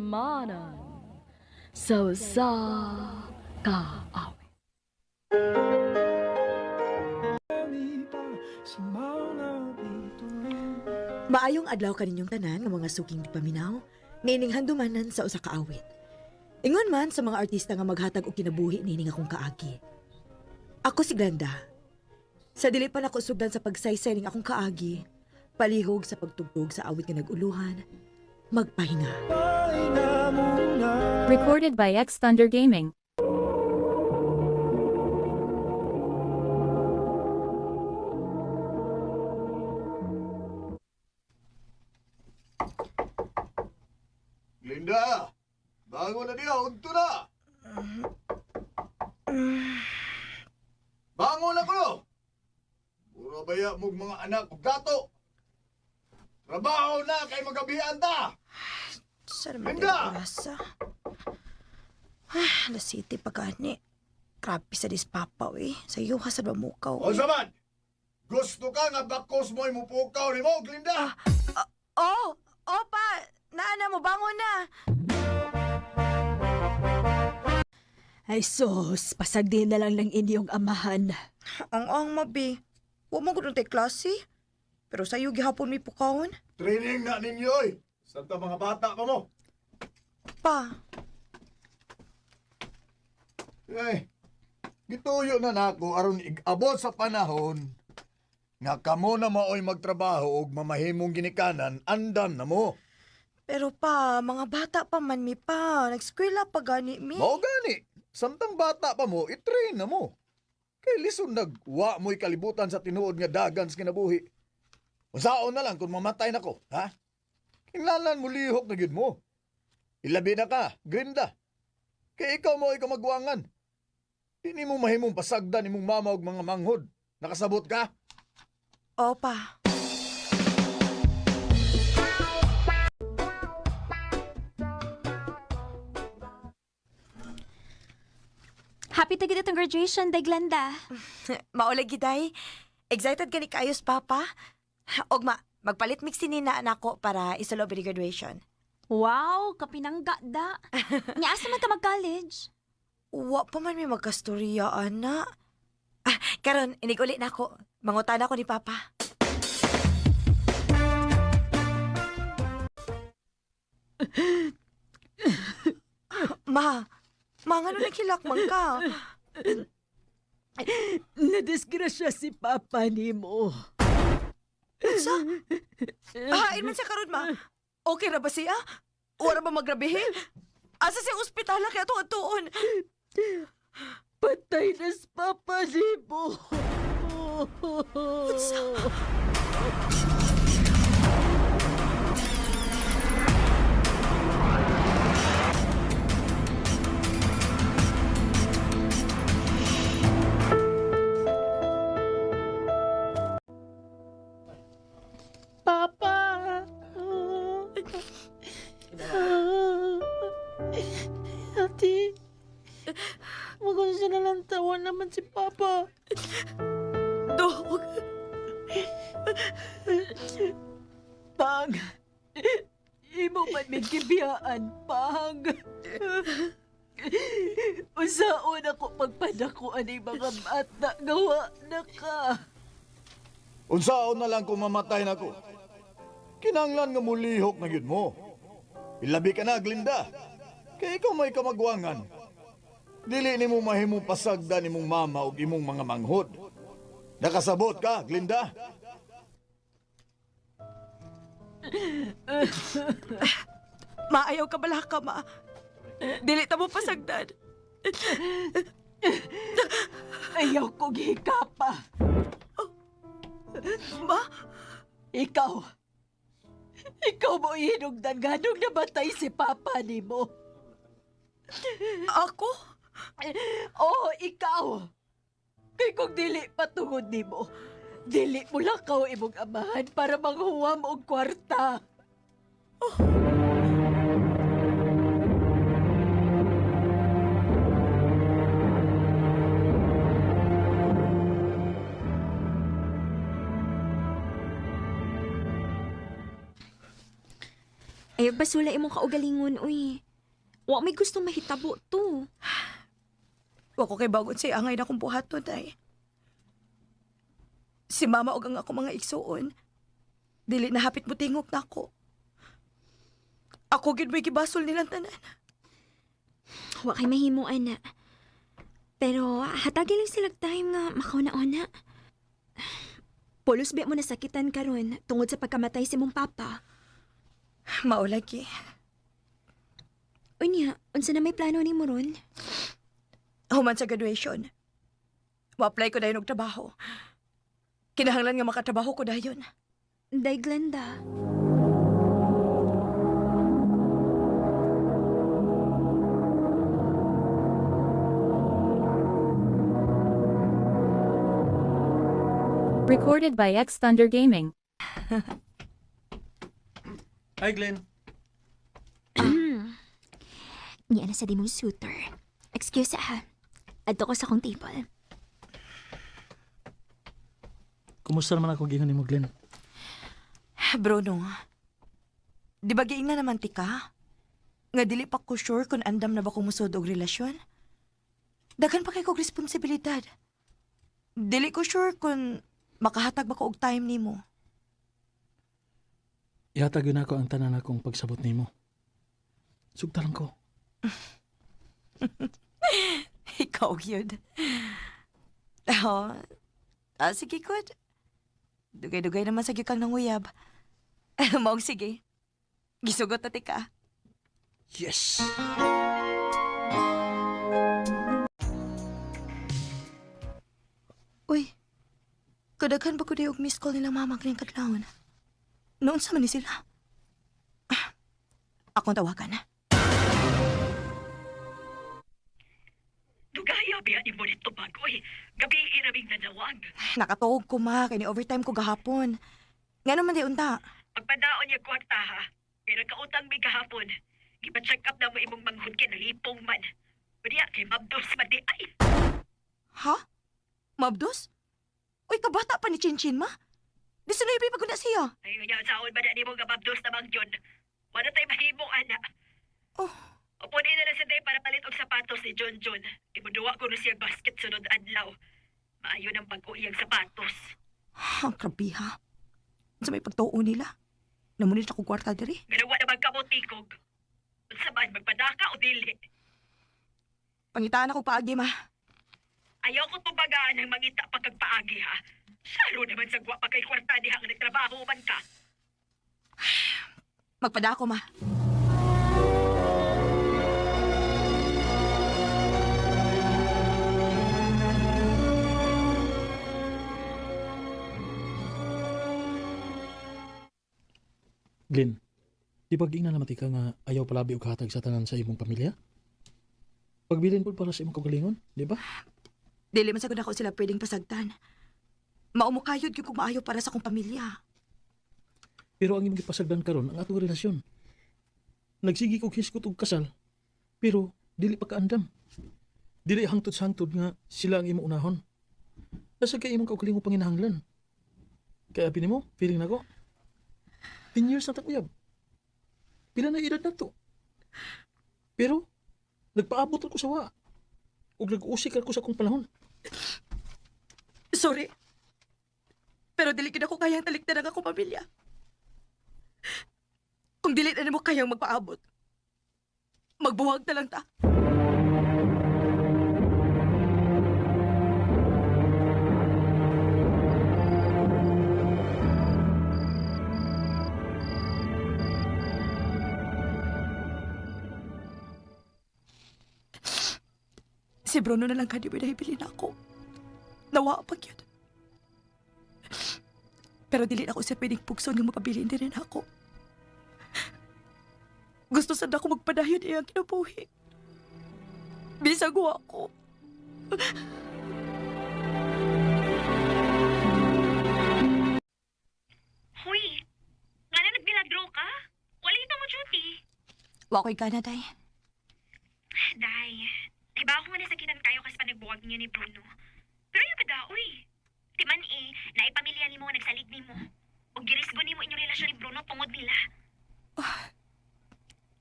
Handumanan sa usa ka awit. Maayong adlaw kaninyong tanan nga mga suking paminaw, niining handumanan sa usa ka awit. Ingon man sa mga artista nga maghatag og kinabuhi niining akong kaagi. Ako si Glenda. Sa dili pa nako sugdan sa pagsaysay ning akong kaagi, palihog sa pagtugtog sa awit nga nag-uluhan, magpahinga. Recorded by X Thunder Gaming. Linda, bangon na diha, udto na. Bangon na kuno. Puro baya mong mga anak ug dato. Trabaho na kay magabian ta. Saan naman Linda! tayo oras, ah? Ah, alas 7 pa gani. Grabe sa dispapa, eh. Sa iyo, hasad ba mukaw, O eh. saman, gusto ka nga bakos mo'y mupukaw ni mo, Glinda. Oh! Oh, pa! Naana mo, bangon na! Ay sus, pasagdi na lang ng inyong amahan. Ang ang mabi. Wa mo gudong tay klase. Pero sa iyo gihapon may pukawon. Training na ninyo, oy. Santa mga bata pa mo. Pa, Ay, gituyo na nako aron igabot sa panahon nga kamo na maoy magtrabaho og mamahimong ginikanan, andam na mo. pero pa, mga bata pa man mi pa. Nagskwela pa gani mi. Mao gani, samtang bata pa mo, itrain na mo. Kay lison nagwa mo'y kalibutan sa tinuod nga dagan sa kinabuhi. Unsaon na lang kung mamatay nako, ha? Kinlalan mo lihok na gyud mo. Ilabi na ka, Grinda. Kay ikaw mo ay kamagwangan. Di nimo mahimong pasagdan imong mama og mga manghod. Nakasabot ka? Oh, pa. Happy to get itong graduation, Day Glenda. Maulag giday. Excited gani kaayos, papa. Og ma, magpalit mix ni na anak ko para isulob ni graduation. Wow, kapinangga da. Nga asa man ka mag-college? Wa pa man may magkastorya, ana. Ah, karon inig-uli na ako. Mangutan ako ni Papa. Ma, ma, ngano naghilak man ka? Nadisgrasya si Papa nimo. Unsa? Hain man siya karon, ma. Okay ra ba siya? Wala ba magrabihe? Asa siya ospital kaya tuon tuon? Patay na si Papa nimo. Unsa? Papa! Ate, wag siya na lang tawa naman si Papa. Dog. Pang, imo man may gibiyaan, Pang. Usaon ako pagpadako ani mga bata, gawa na ka. Unsaon na lang kung mamatay nako. Kinanglan nga mulihok na gyud mo. Ilabi ka na, Glinda. Kay ikaw may kamagwangan. Dili nimo mahimong pasagdan imong mama ug imong mga manghod. Nakasabot ka, Glinda. Ma, ayaw ka bala ka, ma. Dili ta mo pasagdan. Ayaw ko gihikapa. Ma, Ikaw. Ikaw mo hinugdan nganong namatay si Papa nimo. ako? Oo, ikaw. Kay kung dili patungod nimo, dili mo lakaw imong amahan para manghuwam og kwarta. Ayaw basula imong kaugalingon, uy. Wa may gustong mahitabo to. Wa ko kay bagon sa angay na akong buhaton ay. Si mama og ang ako mga igsuon. Dili na hapit mo tingog na ako. Ako gid may gibasol nilang tanan. Wa kay mahimo, ana. Pero hatagi lang sila time nga makauna-una. Pulos ba mo nasakitan karon tungod sa pagkamatay si mong papa? Maulagi. Unya, unsa na may plano nimo ron? Human sa graduation. Mo-apply ko dayon og trabaho. Kinahanglan nga makatrabaho ko dayon. Day Glenda. Recorded by X Thunder Gaming. Hi, Glenn. Niya na sa di mong suitor. Excuse ha. Adto ko sa akong table. Kumusta naman ako gingon nimo, Glenn? Bruno, di ba giing na naman ti ka? Nga dili pa ko sure kung andam na ba kung musod og relasyon? Daghan pa kay kog responsibilidad. Dili ko sure kung makahatag ba ko og time nimo. Ihatag yun ako ang tanan akong pagsabot nimo. Sugtalan ko. Ikaw yun. Oh, ah, sige, good. Dugay-dugay naman sa kang nanguyab. Maong sige. Gisugot na ti ka. Yes! Uy, kadaghan ba ko di og miss call nilang mama kaning kadlawon? Noon sa man ni sila. Ah, akong tawagan. Dugaya biya ni mo nito bagoy. Gabi iraming nanawag. Nakatuog ko ma, kay ni overtime ko gahapon. Nga naman di unta. Pagpadaon niya kwarta ha. Pero kautang mi gahapon. Gipa-check up na mo imong manghud kay nalipong man. Unya kay mabdos man di ay. Ha? Mabdos? Uy, kabata pa ni Chinchin ma. Di sunoy pa paguna siya. Ay unya saon ba na nimo nga mabdos na yun. Wala tay mahimo ana. Oh. Upunin na lang sa day para palit og sapatos ni John John. Imuduwa ko na siya basket sunod adlaw. Maayo ng pag-uwi ang sapatos. Ha, grabe ha. Sa may pagtuo nila. Namunit ako kwarta diri. Ganawa na magkamutikog. Unsa man magpadaka o dili. Pangitaan ako paagi ma. Ayaw ko tubagaan ang mangita pagkagpaagi ha. Saro naman sa guwa pa kay kwarta diha nga nagtrabaho man ka. Magpada ako ma. Glenn, di ba giingnan naman ti ka nga ayaw palabi og hatag sa tanan sa imong pamilya? Pagbilin po para sa imong kaugalingon, di ba? Dili man sagud ako sila pwedeng pasagdan. Maumukayod gyud kung maayo para sa akong pamilya. Pero ang imong gipasagdan karon ang atong relasyon. Nagsigi kog hisgot og kasal, pero dili pa kaandam. Dili hangtod sa hangtod nga sila ang imong unahon. Nasa kay imong kaugalingon panginahanglan. Kaya pini mo, feeling nako. 10 years na tag-uyab. Pila na edad na to. Pero nagpaabot ako sa wa. Ug nag-usik ako sa akong panahon. Sorry. Pero dili gid ako kayang talikdan ang akong pamilya. Kung dili na nimo kayang magpaabot, magbuwag na lang ta. Si Bruno na lang kadi ba nahibilin ako. Nawa pag yun. Pero dili na ako sa pwedeng pugson nga mapabilin din rin ako. Gusto sad ako magpadayon iyang kinabuhi. Bisag wa ako. Huy, nga na nagbilagro ka? Wala ito mo duty. Wa ko'y gana, day. Day, iba ako nga nasakitan kayo kasi panagbuwag niyo ni Bruno. Pero yung ba uy? Timan eh, naipamilya nimo nagsalig nimo. O girisgo nimo inyong relasyon ni Bruno tungod nila.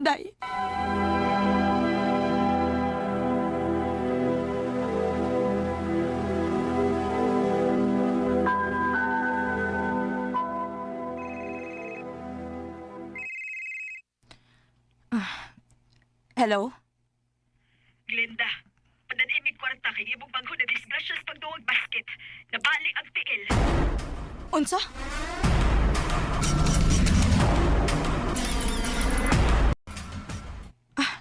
Day. Hello? Glenda, padanimig kwarta kay imong manghod na disgrasya sa pagduwag basket. Nabali ang tiil. Unsa? Ah,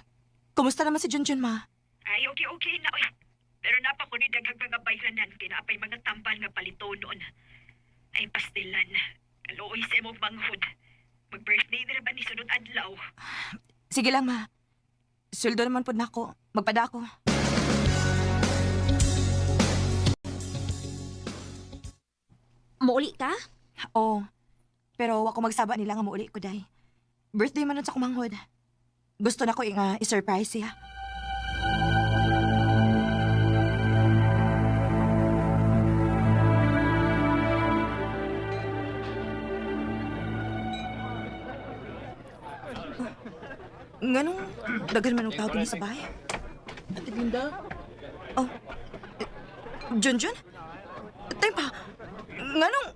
kumusta naman si Junjun, ma? Ay, okay, okay na, oy. Pero napa ko ni daghang mga bayranan kay naapay mga tambal nga palito noon. Ay, pastilan. Kaluoy sa imong manghod. Mag-birthday na ba ni sunod adlaw? Sige lang, ma. Sweldo naman po na ako. Magpada ako. Muuli ka? Oo. Pero wa ko magsaba nila nga muuli ko, day. Birthday man nun sa kumanghod. Gusto na ko nga i-surprise siya. Nganong daghan man og tao dinhi sa bahay? Ate Glenda, Oh. Eh, Junjun? Time pa. Nganong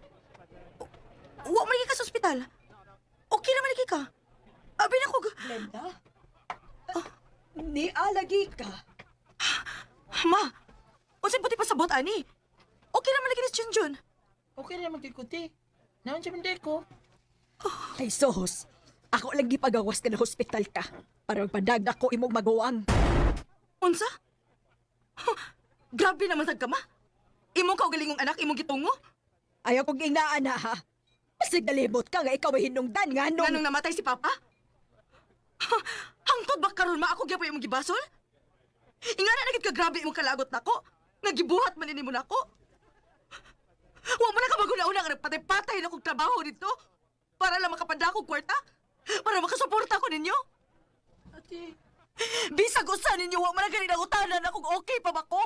wa man lagi ka sa ospital? Okay naman lagi ka. Abi na ko. Glenda? Nialagi ka. Ma, unsay buti pasabot ani? Okay naman lagi ni Junjun. okay na naman kay Kuti. Naman siya manday ko. Ay, sos. Ako lang gipagawas ka na hospital ka para magpadag ako imong maguwang. Unsa? Huh, grabe naman sad ka ma. Imong kaugalingong anak imong gitungo. Ayaw kong inaan na, ha? Basig nalibot ka nga ikaw ay hinungdan nga nung... Nganong namatay si Papa? Huh, hangtod ba karon ma ako gyapon imong gibasol? Ingana na gid ka grabe imong kalagot nako. Nga gibuhat man ini mo nako. Wa mo na ka maguna-una nga nagpatay-patay na kog trabaho dito para lang makapadako og kwarta, para makasuporta ko ninyo. Ate, Bisag usa ninyo wa man na gani nangutanan na kung okay pa ba ko.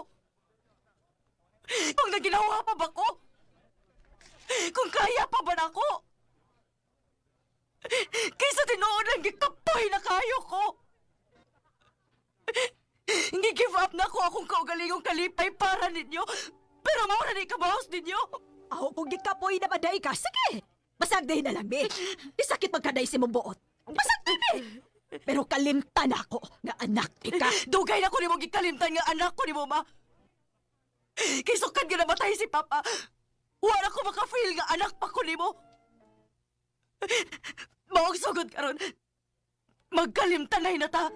Kung naginawa pa ba ko? Kung kaya pa ba nako? Kaysa tinuod lang gikapoy na kayo ko. Hindi give up na ko akong kaugalingong kalipay para ninyo. Pero mao na ni kabawas ninyo. Ako kung gikapoy na baday ka, sige! Basag din na lang, be. Di sakit magkaday si mong buot. Basag din, be! Pero kalimtan ako nga anak ti ka. Dugay na ko nimo gikalimtan nga anak ko nimo ma. Kay sukad nga namatay si Papa. Wala ko maka-feel nga anak pa ko nimo. Maog sugod karon. Magkalimtanay na ta.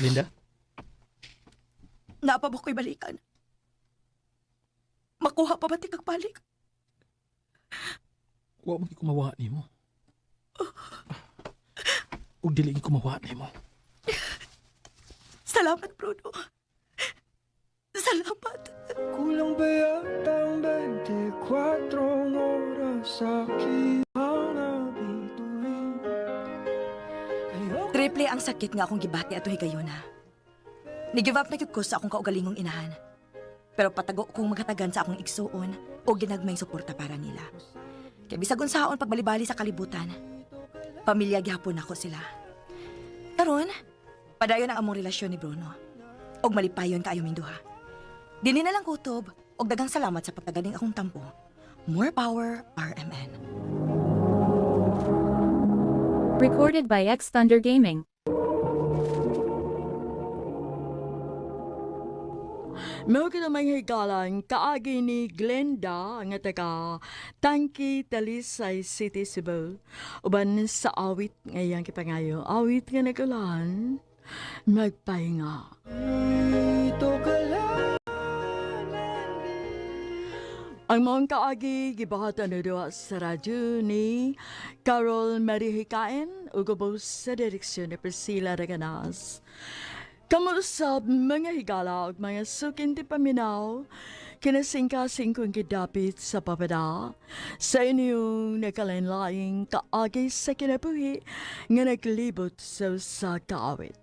Linda? Naapa ba ko'y balikan? Makuha pa ba ti kag balik? Wa man kumawa nimo. Ug dili gid kumawa nimo. Salamat, Bruno. Salamat. Kulang ba yata ang 24 oras sa aking nabituin? Triple ang sakit nga akong gibati ato higayona. Ni-give up na gyud ko sa akong kaugalingong inahan. Pero patago kong maghatagan sa akong igsuon o ginagmay suporta para nila. Kay bisag unsaon pagbalibali sa kalibutan, pamilya gihapon nako sila. Karon, padayon ang among relasyon ni Bruno. Og malipayon kaayo ming duha. Dinhi na lang kutob og daghang salamat sa pagtagaling akong tampo. More power, RMN. Recorded by X Thunder Gaming. Mao ka namang higalan kaagi ni Glenda nga taga Tangki Talisay City, Cebu. Uban sa awit nga iyang kipangayo. Awit nga nagulan, magpahinga. Dito ka lang. Ang maong kaagi gibuhatan na duha sa radyo ni Carol Marihikain ug ubos sa direksyon ni Priscilla Reganas. Kamuusap mga higala ug mga sukin ti paminaw, kinasingkasing kong gidapit sa papada sa inyong nakalain-laing kaagi sa kinabuhi nga naglibot sa usa ka awit.